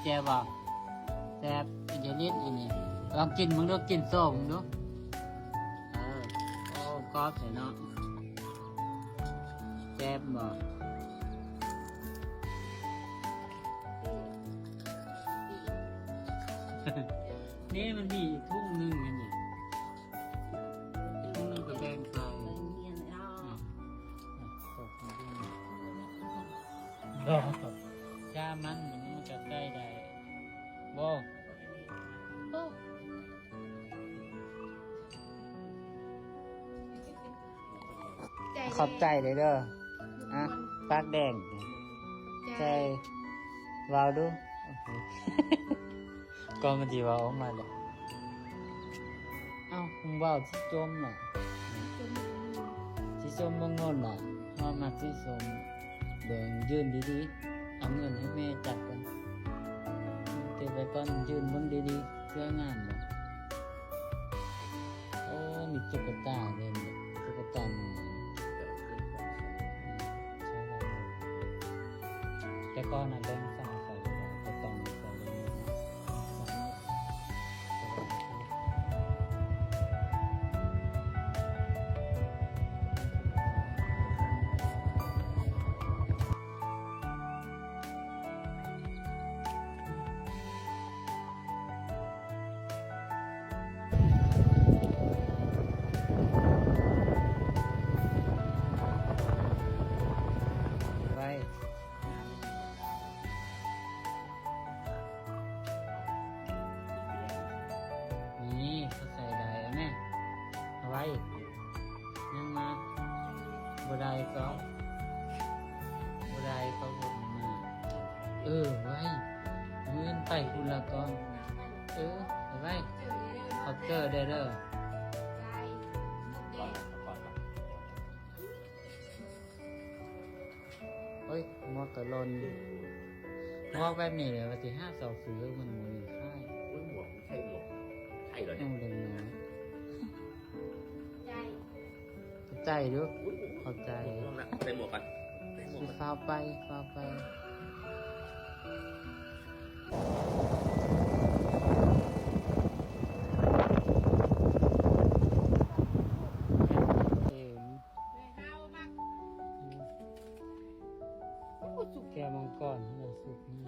ແຊບບໍ່? ແຊບ ຢ່າຫຼິ້ນອັນນີ້ ລອງກິນເບິ່ງດູ ກິນໂຊເບິ່ງດູ. ເອີ ໂອ້ ກອບແທ້ເນາະ ແຊບບໍ່? ນີ້ມັນມີອີກຖົງໜຶ່ງອັນນີ້ ອີກຖົງໜຶ່ງກໍແບ່ງໃສ່ ອືມ ຢ່າມັນ ມັນກໍໃສ່ໄດ້ບໍ່? ຂອບໃຈເດີ້ ເດີ້ ອະ ປາກແດງ ໃຈ ໃຈ ເວົ້າດູ ກໍມັນຊິເວົ້າອອກມາແຫຼະ. ເອົ້າ ເວົ້າຊິຈົ່ມນະ ຊິຈົ່ມເບິ່ງໂລດນະ ເຮົາມັກຊິຊົມ. ເບິ່ງ ຢືນດີໆ ເອົາເງິນໃຫ້ແມ່ຈັບກ່ອນ ເກັບໄວ້ກ່ອນ ຢືນເບິ່ງດີໆ ເພື່ອງາມບໍ່? ໂອ້ ມີຕຸກກະຕາເດ້ ຕຸກກະຕານ້ອຍ ແຕ່ກ່ອນນະແບ່ງສາວໃສ່ ແຕ່ຕອນນີ້ໃສ່ເລີຍ. ນີ້ ເຂົາໃສ່ໄດ້ ເອົາແມ່ ເອົາໄວ້ ຍັງມາ ບໍ່ໄດ້ກໍ ບໍ່ໄດ້ກໍບໍ່ມາ. ເອີ ໄວ້ ມື້ອື່ນໄປພຸ້ນລະກ່ອນ. ເອີ ໄວ້ ຂອບໃຈເດີ້ ເດີ້. ໂອ້ຍ ໝວກກະຫຼົ່ນ ໝວກແບບນີ້ແຫຼະວ່າຊິຫາຊອກຊື້ ມັນບໍ່ມີຂາຍ. ໂອ້ຍ ໝວກ ໃສ່ໝວກໄທເລີຍ ຍັງເດັກນ້ອຍ. ໃຈ ໃຈຢູ່ ໂອ້ຍ ຂອບໃຈ. ໃສ່ໝວກກ່ອນ ໃສ່ໝວກກ່ອນ ຟ້າວໄປ ຟ້າວໄປ. ແກ້ວມັງກອນ ສຸກ ອືມ.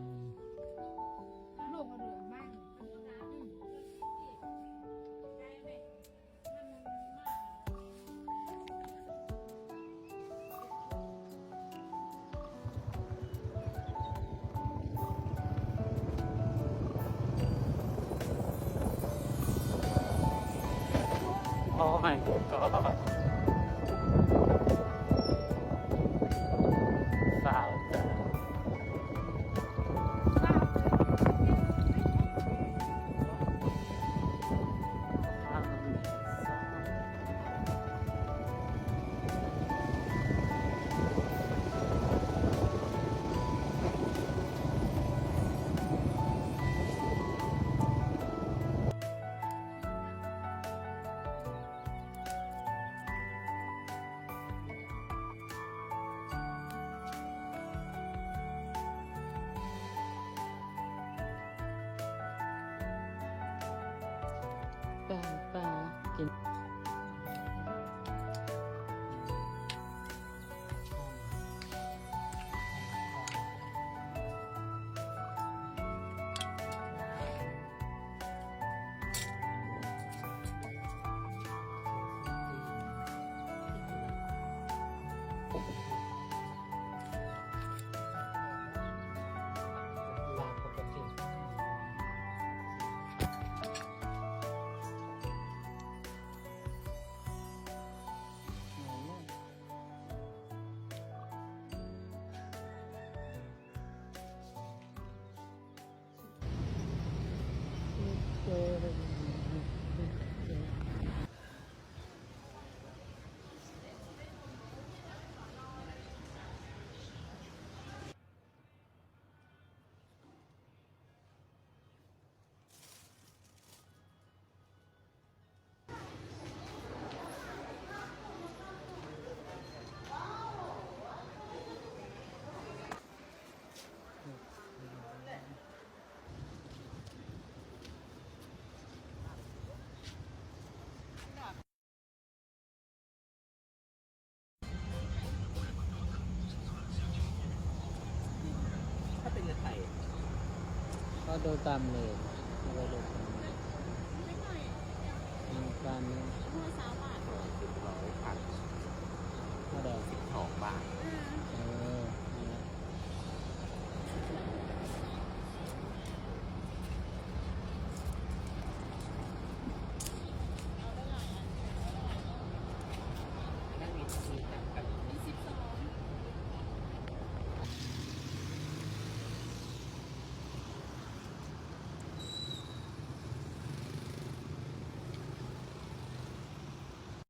ໂອ້ ມາຍກອດ ສາວຈ້າ. ປາ ປາ ກິນ. ເ ໂຕຕຳເລີຍ ເອົາໄວ້ໂລດຕຳເລີຍ ເລັກນ້ອຍ ນາງປານນີ້ ຫົວຊາວບາດ ເອີ ເຈັດຮ້ອຍພັນ ເທົ່າໃດ? ສິບສອງບາດ ເອີ ເອີ ນັ້ນແຫຼະ.